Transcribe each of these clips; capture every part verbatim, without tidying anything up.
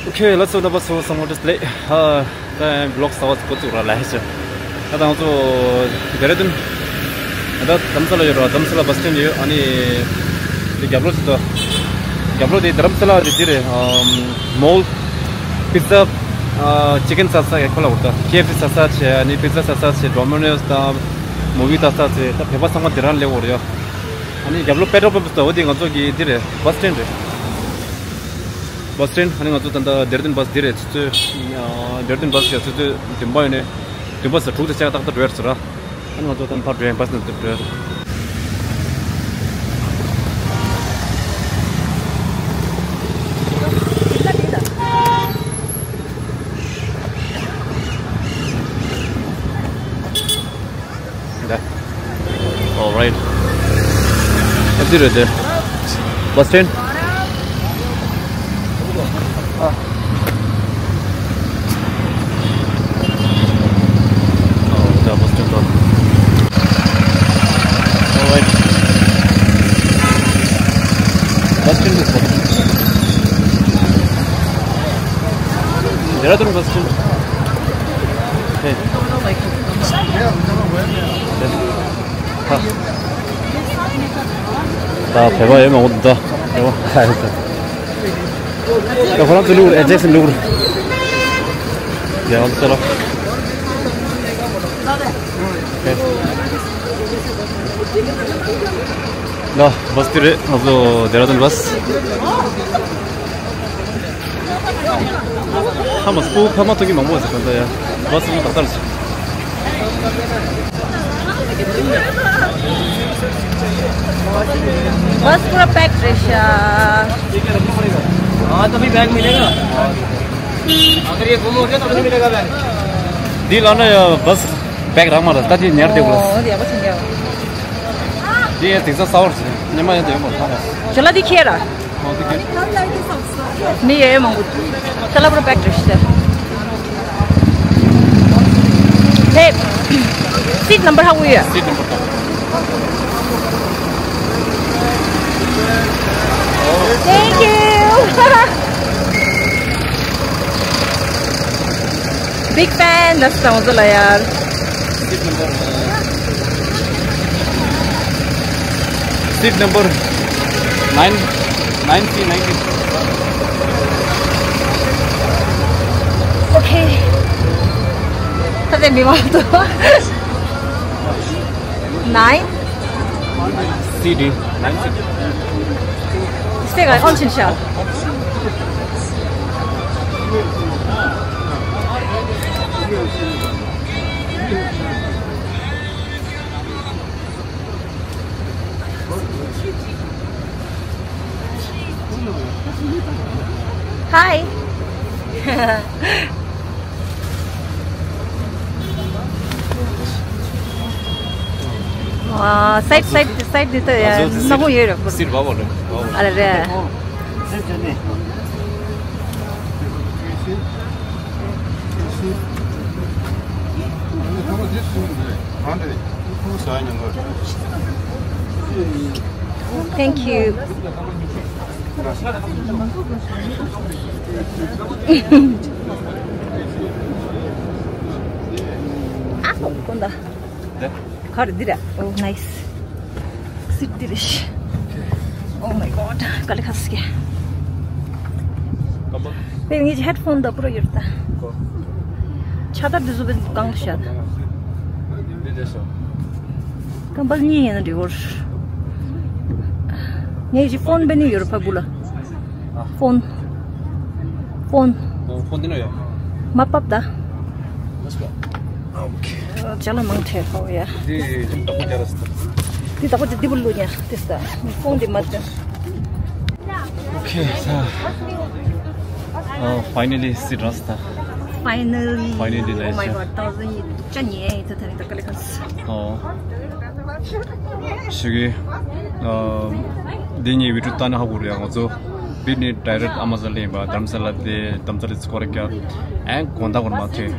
Okay, let's go. Number seven, seven, what is late? ད་བི་ལོག་གསར་པ་འགོ་བཙུགས་ར་ལ་ཧེ་ཤ། ད་ང་ཚོ་ཌེ་ར་ཌུན། ད་དྷ་རམ་ས་ལ་ཡོད་ར། དྷ་རམ་ས་ལ་བྷ་སི་སི་ཊེན་ཌི་ཡོད། ཨ་ནི་འདི་རྒྱབ་ལོགས་ཅིག་ཏོ། རྒྱབ་ལོགས་དེ་དྷ་རམ་ས་ལ་དེ་འདི་རེད། ཨམ། མོལ། པི་ཛ། ཨ། ཅི་ཀན་ས་ས་ཁོ་ལ་འུར་ད། ཀེ་ཨེཕ་སི་ས་ས་ཆེ། ཨ་ནི་པི་ཛ་ས་ས་ཆེ། ཌོ་མི་ནོ་སི་དང་མུ་བི་ད་ས་ཆེ། ད་བོད་པ་ཚང་མ་དེ་རང་སླེབས་ཡོད་རེད་ཡ། ཨ་ནི་རྒྱབ་ལོགས་པེ་ཊོལ་པམ་ཏོ། འོ་དེ་ང་ཚོ་གི་འདི་རེད། བྷ་སི་སི་ཊེན་ཌི་རེད། བྷ་སི་སི་ཊེན་ཌི། ཨ་ནི་ང་ཚོ་ད་ལྟ་ཌེ་ར་ཌུན་བྷ་སི་འདི་རེད། ཆུ་ཚོད། ཨ། ཌེ་ར་ཌུན་བྷ་སི་ཡ་ཆུ་ཚོད་བདུན་པ་ཡོད་ནས། བདུན་པ་ཟེར་དྲུག་དང་ཕྱེད་ཀ་ཏག་ཏག་འགྲོ་ཡ་རེད་ཟེར་ར། ཨ་ནི་ང་ཚོ་ད་ཕར་འགྲོ་ཡ། བྷ་སི་ནང་དུ་འགྲོ་ཡ་རེད། All right. What's it right there? Bus stand? Ah. Oh, the bus stand. All right. Bus stand is what? Dehradun bus stand. Hey. ད་བོད་པ་ཡོད་མ་འོང་ད། བོད་པ་ཡོད་ད། ད་ཁོ་རང་ཚོ་བླུག་རེད། ཨེ་ཇེག་སི་བླུག་རེད། ཡ་ཨོ་ཙེ་ལོ། ལ་བྷ་སི་དེ་རེད། ང་ཚོ་ཌེ་ར་ཌུན་བྷ་སི། ཕ་མ་སྤུ་ཕ་མ་ཐུག་གི་མང་པོ་ཟེར་གང་ལྟར་ཡ། བྷ་སི་ལ་ཏག་ཏག་ཟེར། बस पूरा pack rush. हाँ, तभी बैग मिलेगा। अगर ये गुम हो गया तो नहीं मिलेगा बैग। འདི་ལ་ན་ཡ་བྷ་སི་བེག་རག་མ་རེད། ད་འདི་ཉར་བསྡད་དགོས། ཨོ་འདི་ཡག་པོ་ཞིག་འདུག་འདི་ཡ་དེང་སང་གསར་པ་རེད། སྔོན་མ་ཡ་དེ་ཡོད་མ་རེད། ད་རེད། ཇོ་ལ་འདི་ཁྱེར་ར། ཨོ་འདི་ཁྱེར། नहीं, ये मांगू। चला पूरा पैक रश। हे, सीट नंबर हाँ हुई है। सीट नंबर हाँ। Thank you। बिग फैन दस समझ लो यार। Seat number. Seat number nine, nine C, nine C. Okay. Tade mi wa to. Nine? C D, nine C D. Stay on chin sha. Hi. ཨ། སའིཌ་སའིཌ་སའིཌ་འདི་ལྟ་ཡ་ནག་པོ་ཡོད་རེད། སིཊ་བ་བ་རེད། བ་བ། ཨ་ལ་རེད། Thank you. ཨ། ཀོན་ད། ག་རེ་འདི་རེད། Oh, nice. སིཊ་འདི་རེད། Oh my God. དཀའ་ལས་ཁག་སོང་། བེ་ངེད་ཀྱི་ཧེཌ་ཕོན་ད་པུ་ར་ཡོད་ད། ཕྱག་དར་འདི་ཚོ་བེ་གང་ལ་བཞག་ད། ཀམ་པལ་གཉིས་ཡིན་ན་འགྲིག་གོ། ངེད་ཀྱི་ཕོན་བེ་ནི་ཡོད་ར་ཕ་བུ་ལ། ཕོན། ཕོན། ཕོན་འདི་ན་ཡོད། མ་པབ་ད། Okay. ཅ་ལག་མང་ཆེ་ཧོ་ཡ། འདི་བདག་པོ་རྒྱ་ར་སི་ད། འདི་བདག་པོ་འདི་འདི་བུ་ལུ་ཉ་དེ་ས། ཕོན་འདི་མ་ད། Okay, ད། ཨ། Finally སིཊ་རག་སོང་ད། Finally. Finally. Oh my God. ད་ཅ་ཉེ་ད་ད་ད་ཀ་ལེ་ཁ་སི། ཨོ། ཞུ་གི། ཨ། འདི་ངའི་བི་ཌིའོ་ལྟ་ན་ཧ་གོ་རེད། ང་ཚོ་བི་ནི་ཌའི་རེག་ཨ་མ་ཛོན་ལ་ཡིན་པ། དྷ་རམ་ས་ལ་དེ་དྷ་རམ་ས་ལ་སྐོར་རྒྱག་ཨེ་དགོང་དག་སྐོར་མ་ཐོན།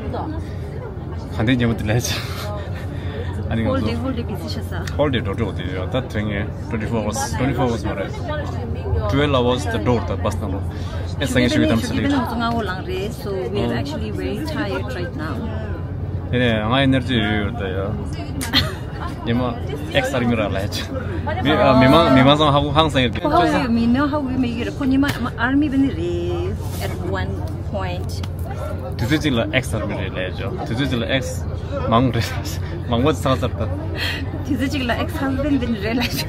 ག་འདྲའི་ཉེ་མོ་དེ་ལས་ཆ། ཨ་ནི་ང་ཚོ་whole day, whole day busy ཤ་ས། Whole day འགྲོ་འགྲོ་དེ་ཡོད། ད་དེ་རིང་twenty-four hours, twenty-four hours མ་རེད། Twelve hours the door, the bus number. ཨེ་སང་ཉིན་ཞུ་གི་དམ་སྲི་ལི། ང་ཚོ་སྔ་བོ་ལངས་རེད། So we are actually very tired right now. དེ་ནས་ང་energy ཡོད་ཡོད་ད་ཡ། ཉི་མ་X army ར་ལ་ཡ་ཆ། མི་ཨ་མི་མང་མི་མང་ཚང་ཧ་གོ་ཧང་སང་ཡོད་ཁོ་ཧ་གོ་མི་མང་ཧ་གོ་མི་ཡོད་རེད། ཁོ་ཉི་མ་army བ་ནི་རེད། At one point དུས་ཚོད་གཅིག་ལ་X army རེད་ལ་ཡ་ཆ། དུས་ཚོད་གཅིག་ལ་X མང་རེད། མང་པོ་ཚང་ཚར་ད། དུས་ཚོད་གཅིག་ལ་ex husband བིན་རེད་ལ་ཆ།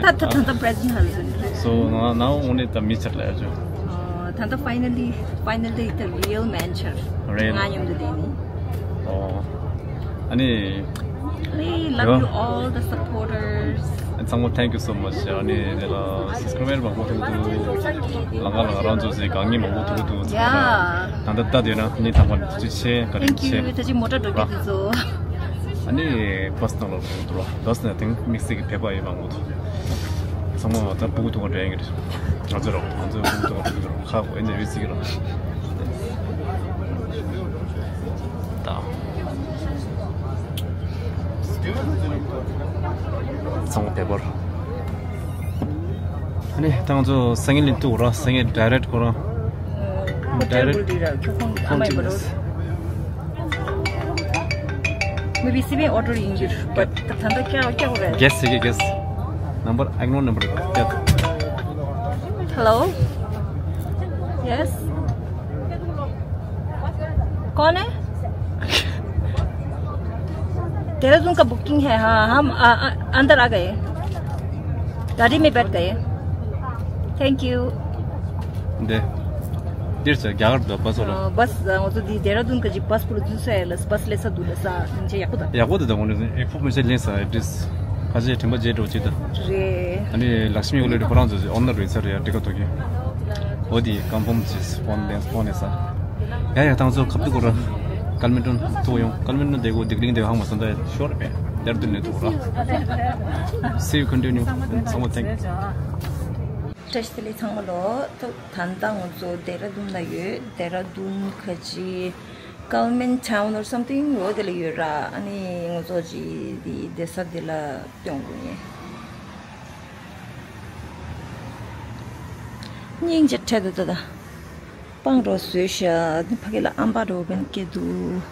ད་ད་ད་ད་present husband རེད། So ང་ནའོ་ངོ་ནས་ད་མི་ཆར་ལ་ཡ་ཆ། ད་ད་finally, finally the real man ཆར། རེད། ང་མཉམ་དུ་བསྡད་ནི། ཨོ། ཨ་ནི། We love you all the supporters. ཚང་མ་thank you so much. ཨ་ནི་དེ་ལ་subscriber མང་པོ་ཐུག་འདུག་ལང་ཀ་ལ་རང་ཚོ་ཟེར་གང་ཉིད་མང་པོ་ཐུག་འདུག Yeah. ད་ལྟ་ལྟ་དེ་ན་ནི་ཐང་པ་ཐུགས་རྗེ་ཆེ། བཀའ་དྲིན་Thank ཆེ། You. ད་ཅི་མོ་ཊ་འགྲོ་རྒྱུ་དེ་ཚོ། ཨ་ནི་bus ནང་ལ་འགྲོ་འདུག་ལ། bus ནང་དེང་དམིགས་བསལ་གྱི་བོད་པ་ཡོད་མང་པོ་འདུག་ཚང་མ་ད་སྤུ་གུ་ཐུག་པ་འདྲ་ཡིན་གྱི་རེད། ང་ཚོ་རོགས་ང་ཚོ་སྤུ་གུ་ཐུག་པ་འདྲ་ཡིན་གྱི་རོགས་ཁ་གོ་ཨེ་འདྲ་ཡོད་ཚིག་གི་རོགས། ད་ཚང་མ་བོད་པ་རེད། ཨ་ནི་ད་ང་ཚོ་སང་ཉིན་ལིན་ཏུ་ར་སང་ཉིན་direct ཁོ་རང་hotel direct ཁོང་ཅིག་ལས། Maybe སི་པན་order ཡིན་གྱི་རེད། But ད་ད་ལྟ་སྐྱག་སྐྱག་རེད། Guess ཡི་གེ་guess number, unknown number. Hello. Yes. कौन है? देहरादून का बुकिंग है। हाँ, हम आ, आ, अंदर आ गए। गाड़ी में बैठ गए। Thank you. འདི་འདིར་ཚོ་རྒྱ་གར་དུ་བ་སོ་ལ། ཨ། བ་སི་ང་ཚོ་འདི་ཌེ་ར་ཌུན་ག་ཅིག་བ་སི་པུ་རུ་འཛུལ་ས་ཡ་ལ་བ་སི་ལས་ས་འདུག་ལ་ས་ཡིན་ཆེ་ཡག་པོ་དང་། ཡག་པོ་དེ་དང་ངོ་ནས་ཨེ་ཕུག་མི་ཚེ་ལེན་ས་ཨེ་ཌི་རེས་ཁ་ཆེ་དྲན་པ་རྗེས་འགྲོ་ཅིག་དང་། རེད། ཨ་ནི་ལག་ཤི་མི་ཨོ་ལེ་ཁོ་རང་ཚོ་ཨོ་ནར་རེད་ས་རེད་ཡ་འགྲིག་ག་ཐོག་གི། འོ་དེ་ཀམ་ཕོམ་ཅིག་ཕོན་ལེན་ཕོན་ལེན་ས། ཡ་ཡ་ཏང་ཚོ་ཁབ་ཏུ་གོ་ར། ཀལ་མི་ཏོན་ཐུག་ཡོང་། ཀལ་མི་ཏོན་དེ་གོ་དིག་ལིང་དེ་ཧང་མ་སོང་ད་ཤོར་པས། དེར་དུ་ནས་ཐུག་ར། See you continue. ཚང་མ་thank you. བཀྲ་ཤིས་བདེ་ལེགས་ཚང་མ་ལོ། ད་ད་ལྟ་ང་ཚོ་ཌེ་ར་ཌུན་ལ་ཡོད། ཌེ་ར་ཌུན་ཁ་ཅིག་Government Town or something འོ་དེ་ལ་ཡོད་ར། ཨ་ནི་ང་ཚོ་ཅིག་དེ་བསྡད་ས་དེ་ལ་སྟོན་དགོས་ཡིན། སྙིང་རྗེ་འཕྲད་འདུག་ད་ད། སྤང་རོགས་བཟོས་ཤག་འདི་ཕ་གི་ལ་ཨམ་པ་འགྲོ་བན་སྐད་འདུག་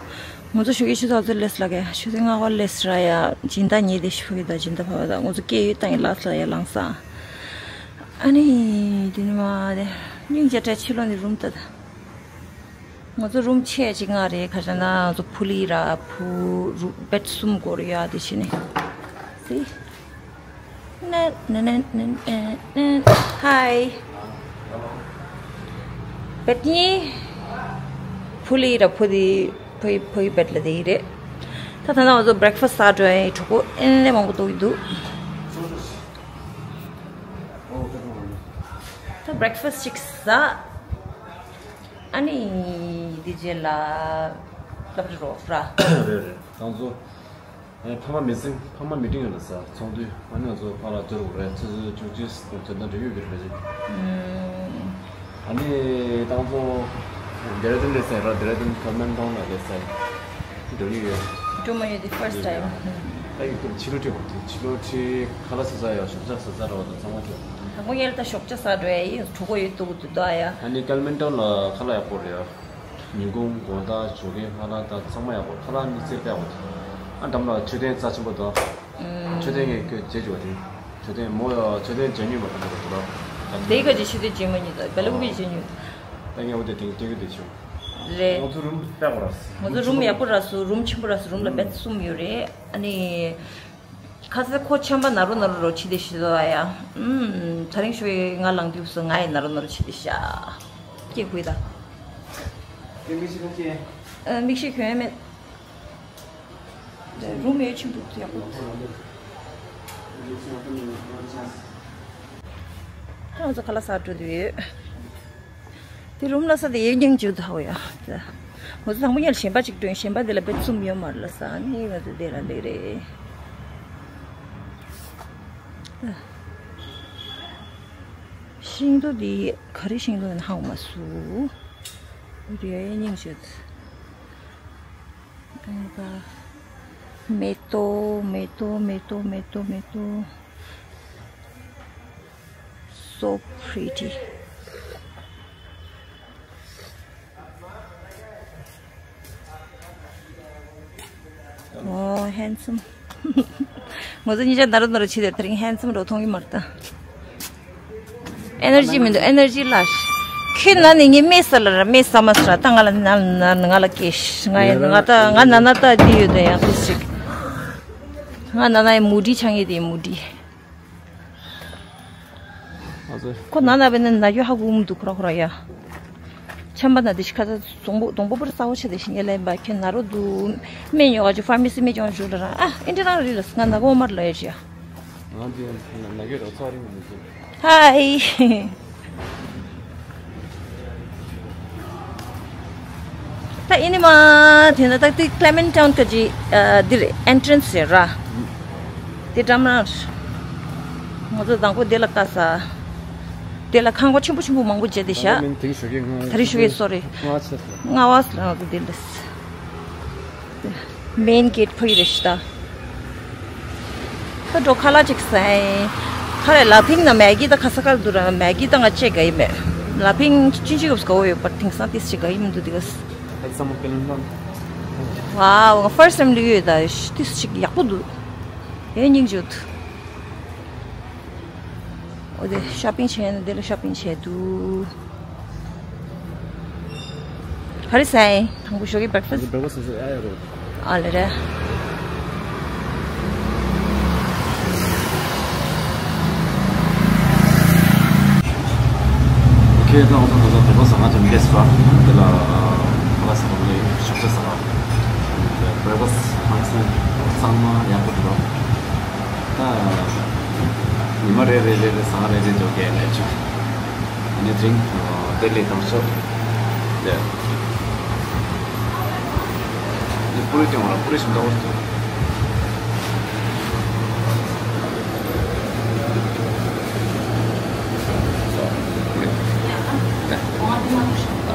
ང་ཚོ་ཞོགས་ཀས་ཆུ་ཚོད་ཚོད་ལས་ལ་གས་ཆུ་ཚོད་ལྔ་པ་ལས་ར་ཡ་སྦྱིན་བདག་ཉེ་དེ་ཞིག་ཕ་གི་ད་སྦྱིན་བདག་ཕ་བ་ད་ང་ཚོ་སྐད་ཡོད་བཏང་ཡ་ལགས་ལ་ཡ་ལངས་ས། ཨ་ནི་དེ་ནི་མ་དེ་སྙིང་རྗེ་འཕྲད་ཕྱི་ལོགས་ནས་རུམ་ད་ད། ང་ཚོ་རུམ་ཆེ་གཅིག་ང་རེད་ཁ་ཤ་ན་ང་ཚོ་ཕུ་ལི་ར་ཕུ་རུ་བེད་གསུམ་སྐོར་ཡ་དེ་ཕྱི་ནས་སི། ནན་ནན་ནན་ནན་ནན། Hi. བེད་གཉིས། ཕུ་ལི་ར་ཕུ་དི་ཕུ་ཕུ་བེད་ལ་དེ་རེད། ད་ད་ན་ང་ཚོ་breakfast ཟ་འགྲོ་ཡ་གྲོགས་པོ་ཨེ་ནས་མང་པོ་འདུག་གི་འདུག་ད་breakfast ཅིག་ཟ། ཨ་ནི་དེ་རྗེས་ལ་སློབ་གྲྭ་རོགས་ར། རེད་རེད། ད་ང་ཚོ་ཨེ་ཕ་མ་མི་ཚང་ཕ་མ་མི་ཏིང་ཡོད་ན་ས་ཚོགས་འདུས་ཨ་ནི་ང་ཚོ་ཕ་ལ་ཅོ་རུ་རེད། ཆུ་ཚོད་བཅུ་གཅིག་དང་བཅུ་ཐམ་འབྲེལ་ཡོད་ཀྱི་རེད་པས། ཨ་ནི་ད་ང་ཚོ་ཌེ་ར་ཌུན་སླེབས་ས་ར། ཌེ་ར་ཌུན་ཁ་མན་ཐོང་ལ་སླེབས་ས་འགྲོ་ནི་ཡོད། འགྲོ་མ་ཡོད་དེ་first time། ད་ཡིག་ཐུབ་ཕྱི་ལོ་ཁྲི་ཁོ་ཐི་ཕྱི་ལོ་ཁྲི་ཁ་ལ་ས་ས་ཡ་ཞོགས་ཇ་ས་ས་ར་བ་དང་ཚང་མ་ཁྱོད། དང་པོ་ངས་ད་ཞོགས་ཇ་ཟ་འགྲོ་ཡ་ཡིན། གྲོགས་པོ་ཡོད་འདུག་འདུག་ད་ཡ། ཨ་ནི་ཀལ་མན་ཊོན་ལ་ཁ་ལག་ཡག་པོ་རེད་ཡ། ཉིན་གུང་དགོང་དག་ཞོགས་ཀས་ཁ་ལག་ད་ཚང་མ་ཡག་པོ། ཁ་ལག་དམིགས་བསལ་དཔེ་ཡག་པོ་འདུག་ཨ་འགྲམ་ལ་མཆོད་རྟེན་རྩ་ཆེན་པོ་འདུག་མཆོད་རྟེན་ངས་ཁྱོད་མཇལ་བཅུག་པ་དེ། མཆོད་རྟེན་མོ་ཡ་མཆོད་རྟེན་མཇལ་མྱོང་མ་ཐག་ཆོད་པ་འདུག་ད། དེ་ག་ཅིག་མཆོད་རྟེན་མཇལ་མ་མྱོང་། ད་བེ་ལ་ཀུ་པི་མཇལ་མྱོང་། ད་ངས་འོ་དེ་དེང་དེང་གི་དེ་བྱུང་། རེད། ང་ཚོ་རུམ་དཔེ་ཡག་པོ་རག་སོང་། ང་ཚོ་རུམ་ཡག་པོ་རག་སོང་། རུམ་ཆེན་པོ་རག་སོང་། རུམ་ལ་བེད་གསུམ་ཡོད་རེད། ཨ་ནི། ཁ་ས་ཁོ་ཆམ་པ་ན་རོ་ན་རོ་རོ་ཆི་དེ་ཤི་དོ་ཡ། ཨུམ། ད་རིང་ཞོ་ཡི་ང་ལང་དུས་སུ་ང་ཡི་ན་རོ་ན་རོ་ཆི་དེ་ཤ། སྐྱེ་དགོས་ད། དེ་མིག་ཤེལ་ཁྱེར། ཨ། མིག་ཤེལ་གྱོན་ཡ་མེད། རུམ་ཡོད་ཆེན་པོ་ཡག་པོ། ཁ་ང་ཚོ་ཁ་ལག་ཟ་འགྲོ་དུས་ཡོད། དེ་རུམ་ལ་ས་དེ་ཡེ་སྙིང་རྗེ་ད་ཧོ་ཡ། ང་ཚོ་དང་པོ་ཉལ་གཞན་པ་ཅིག་སྒྲོན། གཞན་པ་དེ་ལ་བེད་གསུམ་ཡོད་མ་རེད་ལ་ས། ཨ་ནི་ང་ཚོ་དེ་ལ་ལེ་རེད། ཤིང་ཏོག་དེ་ག་རེ་ཤིང་ཏོག་ཡིན་ཧ་གོ་མ་སོང་། རེད་ཡེ་སྙིང་རྗེ། ཨ་ནི་ད། མེ་ཏོག་མེ་ཏོག་མེ་ཏོག་མེ་ཏོག་མེ་ཏོག So pretty. Oh, handsome. ང་ཚོ་གཉིས་ཆ་ནར་ནར་བྱེད་དེ་དེ་རིང་handsome་རོ་མཐོང་གི་མ་རེད་ད། Energy་མི་འདུག energy་ལ། ཁྱོད་ན་ནི་ངས་སྨྲས་ས་ལ་ར་སྨྲས་ས་མ་ས་ར་ད་ང་ལ་ན་ན་ང་ལ་སྐྱེས་ང་ཡ་ང་ད་ང་ན་ན་ད་འདི་ཡོད་དེ་ཡང་ཏིས་ཅིག་ང་ན་ན་ཡ་མུ་ཌི་ཆང་ཡོད་དེ་མུ་ཌི། ཨ་ཙི། ཁོ་ན་ན་བས་ན་ན་ཡོད་ཧ་གོ་མི་འདུག་ཁོ་ར་ཁོ་ར་ཡ། ཆམ་པ་ན་དེ་ཤི་ཁ་ཚ་སྡོང་པོ་སྡོང་པོ་པར་ས་འོ་ཆེ་དེ་ཤི་ཉེ་ལེན་པ་ཁྱོད་ན་རོ་འདུག་སྨན་ཡོད་ག་ཅུ་ཕར་མི་སི་མི་ཅོང་ཞུ་ལ་ར་ཨ་ཨིན་དྲི་རང་རི་ལ་ང་ན་གོ་མར་ལ་ཡོད་ཅི་ཡ། ང་འདི་ན་གོ་རོ་ཚ་རིང་མི་འདུག Hi. ད་ཨེ་ནི་མ་དེ་ན་ད་དེ་Clement Town་ག་ཅི་ཨ་འདི་རེད་entrance་རེད་ར། དེ་འགྲམ་ན་ང་ཚོ་དང་པོ་དེ་ལ་ལྟ་ས། དེ་ལ་ཁང་པ་ཆེན་པོ་ཆེན་པོ་མང་པོ་བརྗེ་དེ་ཤ། ད་རིང་ཞུ་གི་ང་ད་རིང་ཞུ་གི་sorry། ང་ཆེ་ལྔ་བ་ལ་ང་ཚོ་དེ་ལ། Main gate་ཕ་གི་རེད་ཤི་ད། ད་འགྲོ་ཁ་ལག་ཅིག་ཟ་ཡིན། ཁ་རེ་ལ་ཕིང་ན་མེ་གི་ད་ཁ་ས་ཁར་འདུག་ར་མེ་གི་ད་ང་ཅེ་ག་ཡི་མེད། ལ་ཕིང་ཅི་ཅི་གོ་སྐོ་ཡོད་པར་དེང་སང་ཏིས་ཅི་ག་ཡི་མི་འདུག་དེ་ག་ས། Have some Clement Town. Wow, first time་ལུས་ཡོད་ད་ཏིས་ཅི་ཡག་པོ་འདུག་ཡོད་སྙིང་རྗེ་འདུག་འོ་དེ་shopping་བྱས་ན་དེ་ལ་shopping་བྱས་འདུག་ག་རེ་ཟ་ཡིན། དང་པོ་ཞོགས་ཀའི་breakfast། Breakfast་ཟ་ཟ་ཨ་ཡ་རོ། ཨ་ལེ་རེད། Okay ད་ང་ཚོ་ད་ལྟ་breakfast་ཟ་ང་ཚོ་མི་ལས་སོ་དེ་ལ་ཁ་ལག་ཟ་བ་ལས་ཤོག་ཇ་ཟ་བ། Breakfast་ཧང་སང་གཙང་མ་ཡག་པོ་འདུག་ད་ཉི་མ་རེ་རེ་རེ་རེ་ཟ་ང་རེ་རེ་འཇོག་གི་ནས་ཆུ། ཨ་ནི་དེ་རིང་ལྡི་ལི་དང་ཕྱོགས་དེ། ཨ་ནི་པུ་རི་ཀྱང་བ་པུ་རི་ཞིམ་ཏོག་ཏོ།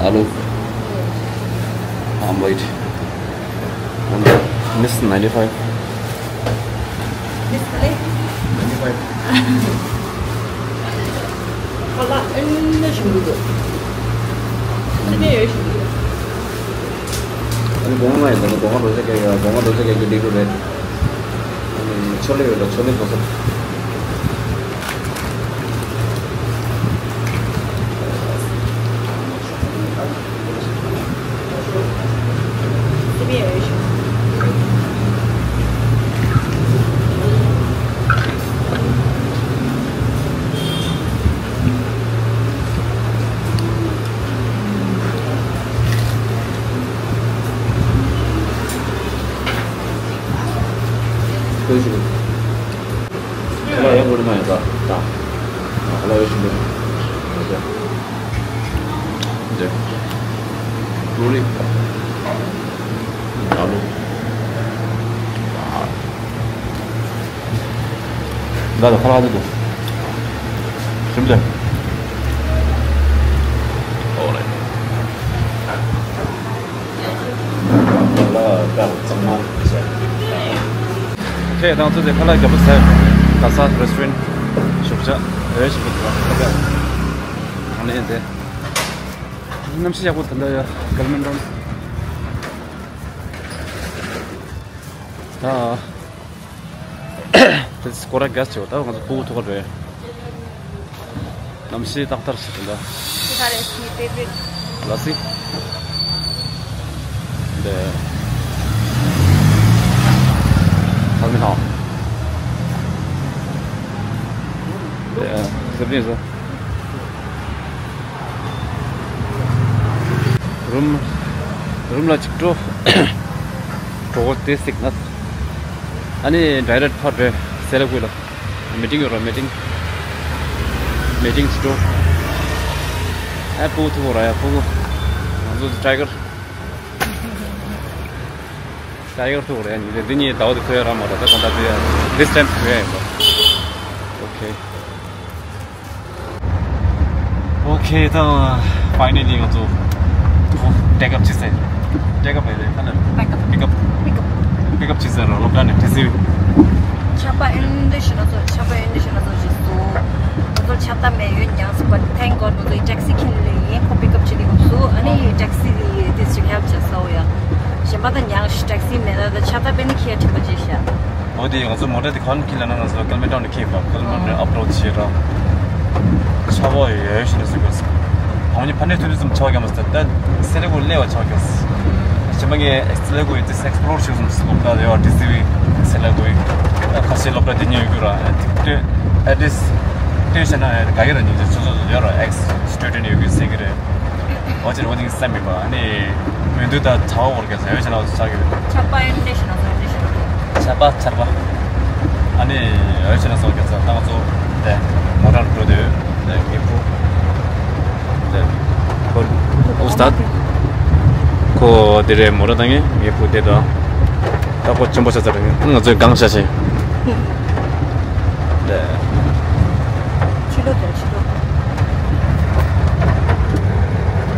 Hello. I'm wait. Miss ninety-five. Miss Lake. Ninety-five. ཁ་ལག་ཨེ་ནི་ཞིམ་པོ་འདུག་ཨ་ནི་ཡོད་ཞིམ་པོ་འདུག་ཨ་ནི་སྒོ་ང་ཡོད་ད་ནི་སྒོ་ང་རྡོ་རྗེ་ག་ཡོད། སྒོ་ང་རྡོ་རྗེ་ག་གི་ལི་རུ་རེད། ཨ་ནི་ཆོ་ལེ་ཡོད་ད་ཆོ་ལེ་དོ་ས། ཁ་ལག་ཡག་པོ་རེད་མ་ཡོད་ད། ད་ཁ་ལག་ཡག་ཞིག་འདུག་འདི་ཀྲུ་རེ། ཨ་ལུ། ད་ད་ཁ་ལག་འདི་འདུག་ཞིམ་ལེ། ཨོ་རེད། ཁྱེད་དང་ཚོ་དེ་ཁ་ལག་རྒྱབ་ཟ། ག་ས་restaurant་ཞོགས་ཇ་རེ་ཞིག་གི་ཁ་ལག་གང་ལེན་དེ། གནམ་གཤིས་ཡག་པོ་དེ་འདྲ་ཡོད། Clement Town་ད། དེ་སྐོར་ར་ག་ཅིག་ད་ང་ཚོ་ཕུ་གུ་ཐུག་ག་འགྲོ་ཡ། གནམ་གཤིས་ཏག་ཏག་ཞིག་འདུག་ད། This is my favorite. ལ་སི། དེ། ཐ་མི་ཐང་། དེ། ཟེར་བ་ཡིན་ས། རུམ། རུམ་ལ་ཅིག་འགྲོ། གྲོགས་པོ་དེ་སྲིད་ན། ཨ་ནི་direct་ཕར་འགྲོ། སེ་ལ་ཀུ་ལ། meeting་ཡོད་ར་meeting། meeting་ཅིག་འགྲོ། ཨ་ཕུ་གུ་ཐུག་ར་ཡ་ཕུ་གུ། ང་ཚོ་tiger། tiger་ཐུག་ར་ཡ་འདི་གཉིས་ཟླ་བ་དེ་ཐུག་ཡ་ར་མ་ར་ད་གང་ལྟར་ཐུག་ཡ། this time་ཐུག་ཡ་ཡིན་པ། Okay། Okay ད་finally་ང་ཚོ་take up་བྱེད་ཟེར། take up་བྱེད་ཟེར་ད་ནི་pick up pick up pick up། པིག་ཨབ་བྱས་ཟེར་རོ་སློབ་གྲྭ་ནས་ཊེག་སི། ཆར་པ་ཨེན་ཌི་ཤི་ན་ཚོ་ཆར་པ་ཨེན་ཌི་ཤི་ན་ཚོ་ཞིག་སོ། ང་ཚོ་ཆར་པ་མེད་ཡོད་ཉང་སི་but thank God ང་ཚོ་ཊེག་སི་ཁྱིམ་ལས་ཡིན་ཁོ་པིག་ཨབ་བྱེད་དེ་གོ་སོ། ཨ་ནི་ཊེག་སི་དེ་ཊེག་སི་ཧེལ་བྱས་སོ་ཡ། གཞན་པ་ད་ཉང་ཊེག་སི་མེད་ད་ཆར་པ་ཨེན་ཌི་ཁྱེར་ཁྲིད་པ་བྱས་ཤག་འོ་དེ་ང་ཚོ་མོ་ཊ་དེ་གང་ཁྱེར་ལ་ན་ང་ཚོ་ཀལ་མེ་ཊའུན་ནས་ཁྱེར་བ་ཀལ་མེ་ཊའུན་ཨབ་རོ་ཌི་བྱས་ར། ཆར་པ་ཡོད་ཤི་ན་ཟེར་གོ་སོ། ཨ་ནི་ཕ་ནས་ཐུན་ཙམ་ཆར་པ་རྒྱབ་མ་སོང་ད་སེ་ལེ་གོ་སླེབས་པ་ཆར་པ་རྒྱབ་སོང་། གཞན་པ་ངས་སེ་ལེ་གོ་ཡི་ཙི་ཨེགས་པི་ལོར་བྱས་སོང་སློབ་གྲྭ་ཡོད་ཊེག་སི་སེ་ལེ་གོ་ཡི། ཁ་ཤས་སློབ་གྲྭ་དེ་ཉིད་ཡོད་རྒྱུ་ར་ཨེ་ཊི་ཀེཊ་ཨེ་ཌི་རེ་སི་སྟོན་བྱས་ན་ཨེ་དགའ་གི་ར་ཉིན་ཚོད་ཚོད་ཚོད་ཡོད་ར་ཨེགས་སི་ཊུ་ཌེན་ཊི་ཡོད་གི་ཟེར་གི་རེད། འོ་ཅེར་འོ་ནི་སེམས་མེད་པ་ཨ་ནི་མི་འདུག་ད་ཚ་བ་བོར་ག་ཟེར་འོ་ཅེར་ན་འོ་ཚ་གི་ཆར་པ་ཨེན་ཌི་ཤི་ན་ཚོ་ཨེན་ཌི་ཤི་ན་ཚོ། ཆར་པ་ཆར་པ། ཨ་ནི་འོ་ཅེར་ན་ཚོ་ག་ཚ་ད་ང་ཚོ་དེ་མོ་ཊར་འགྲོ་དུས་དེ་ངེད་ཕུ་དེ་ཁོ་ཨུ་སྟཱད་ཁོ་དེ་རེད་མོ་ཊར་བཏང་ངེ་ངེད་ཕུ་དེ་དང་ད་ཁོ་ཆེན་པོ་ཆགས་ཚར་རེད་ང་ཚོའི་སྒང་ཤ་ཆེ་དེ། ཕྱི་ལོགས་དང་ཕྱི་ལོགས།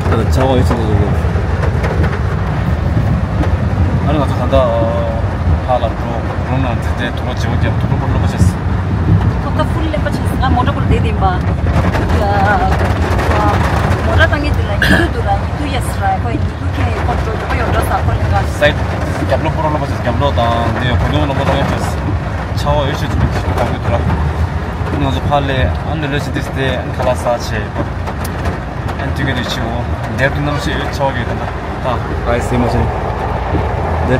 ད་ལྟ་ཆར་པ་ཡོད་ཚད་དུ་འགྲོ། ཨ་ནི་ང་ཚོ་ད་ལྟ་ཕར་ལ་འགྲོ་རུམ་ནང་འཛུལ་ཏེ་དུག་ལོག་བརྗེ་པོ་བརྒྱབ་དུག་ལོག་པོ་རློན་པ་བྱས། ཐོག་ཁ་ཕུལ་རློན་པ་བྱས་ང་མོ་ཊ་ཕུལ་བསྡད་ཡིན་པ། མོ་ཊ་བཏང་མཁན་དེ་ལ་ཉི་དུ་འདུག་ར་ཉི་དུ་ཡས་ར་ཁོ་ཉི་དུ་ཁྱེད་ཁོ་འགྲོ་འགྲོ་ཡོད་འགྲོ་ས་ཁོ་ལེན་ག་སའིཌ་རྒྱབ་ལོགས་པོ་རློན་པ་བྱས་རྒྱབ་ལོགས་དང་དེ་གོས་ཐུང་རློན་པ་རློན་ཡས་བྱས། ཆར་པ་ཡོད་ཤོས་ཅིག་གཏོང་གི་འདུག་ར། ང་ཚོ་ཕར་ལས་ཨ་ལོ་ལོ་ཞིག་དེ་སྟེ་ཨ་ཁ་ལག་ཟ་བྱས་ཡོད་པ། ཨ་དུས་ཀྱི་དུས་ཆེ་བོ་འདེབས་དུ་གནམ་གཤིས་ཡོད་ཆར་པ་གི་དང་ད་ག་ཡི་སེ་མ་ཆེན་འདི།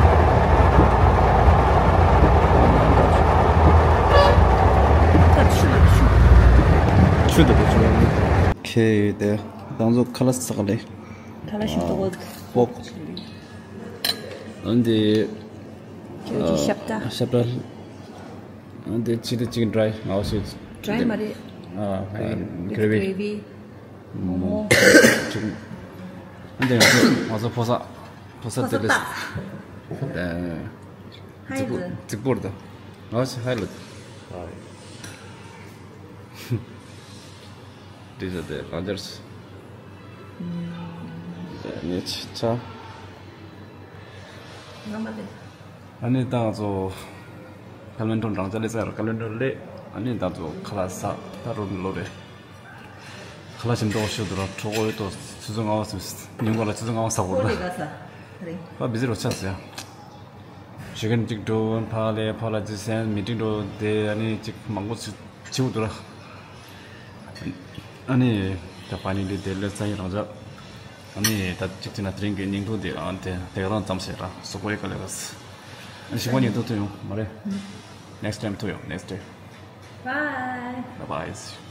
ཆུ་དང་པོ་ཆུ་ལ་ནི་ཁེ་ཡོད་དེ་ང་ཚོ་ཁ་ལག་ཟ་ག་ལས་ཁ་ལག་ཞིག་ཏོག་པོག་ཨ་འདི་ཁྱོད་ཀྱི་ཤབ་ཏ། ཤབ་ཏ། འདི་ཕྱི་དེ་ཅིག་ཌ་རའི་ང་འོ་ཤི། ཌ་རའི་མ་རེད། ཨ་ཀེ་རེ་ཝི། ཀེ་རེ་ཝི། མོ་མོ། ཅིག་འདི་ང་ཚོ་ང་ཚོ་ཕོ་གསར་ཕོ་གསར་དེ་ལས། ཧའི་རྫིག་པོ་ཛི། རྫིག་པོ་རེད་ད། ང་འོ་ཤི་ཧའི་ལ། འདི་ཟ་དེ་རང་ཅར། ནས་ཆ། ང་མ་ལས། ཨ་ནི་ད་ང་ཚོ་ཀ་ལོན་ཏོན་རང་ཅག་ལས་ཚར་ཀ་ལོན་ཏོན་ལས་ཨ་ནི་ད་ཚོ་ཁ་ལག་ཟ་ད་རུ་ལོ་རེད། ཁ་ལག་ཞིམ་འདྲ་བོ་ཤོད་དུ་ར་གྲོགས་པོ་ཡོད་དོ་ཆུ་ཚོད་ལྔ་པ་ཟིན་ཉིན་གུང་ལ་ཆུ་ཚོད་ལྔ་པ་ཟ་དགོས་རེད་ད། ཕ་བི་ཟི་རོ་ཆགས་ཟེར། ཞུ་མཁན་གཅིག་འགྲོ་ཕ་ལས་ཕ་ལ་ཅི་སེན་མི་ཏིང་འགྲོ་དེ་ཨ་ནི་གཅིག་མང་པོ་ཆུ་ཆིའུ་དུ་ར། ཨ་ནི་ད་ཕ་ནི་འདི་དེ་ལས་ས་ཡི་རང་ཅག་ཨ་ནི་ད་གཅིག་ཅི་ན་དེ་རིང་གི་སྙིང་ཐུང་དེ་ཨ་དེ་དེ་རང་ཙམ་ཞིག་ར་སོ་གོ་ཡི་ག་ལེ་ག་སི། ཨ་ནི་ཞིག་པ་ཉིན་ཐུང་ཐུང་ཡོང་མ་རེད། Next time ཐུང་ཡོང་next day. Bye. Bye bye.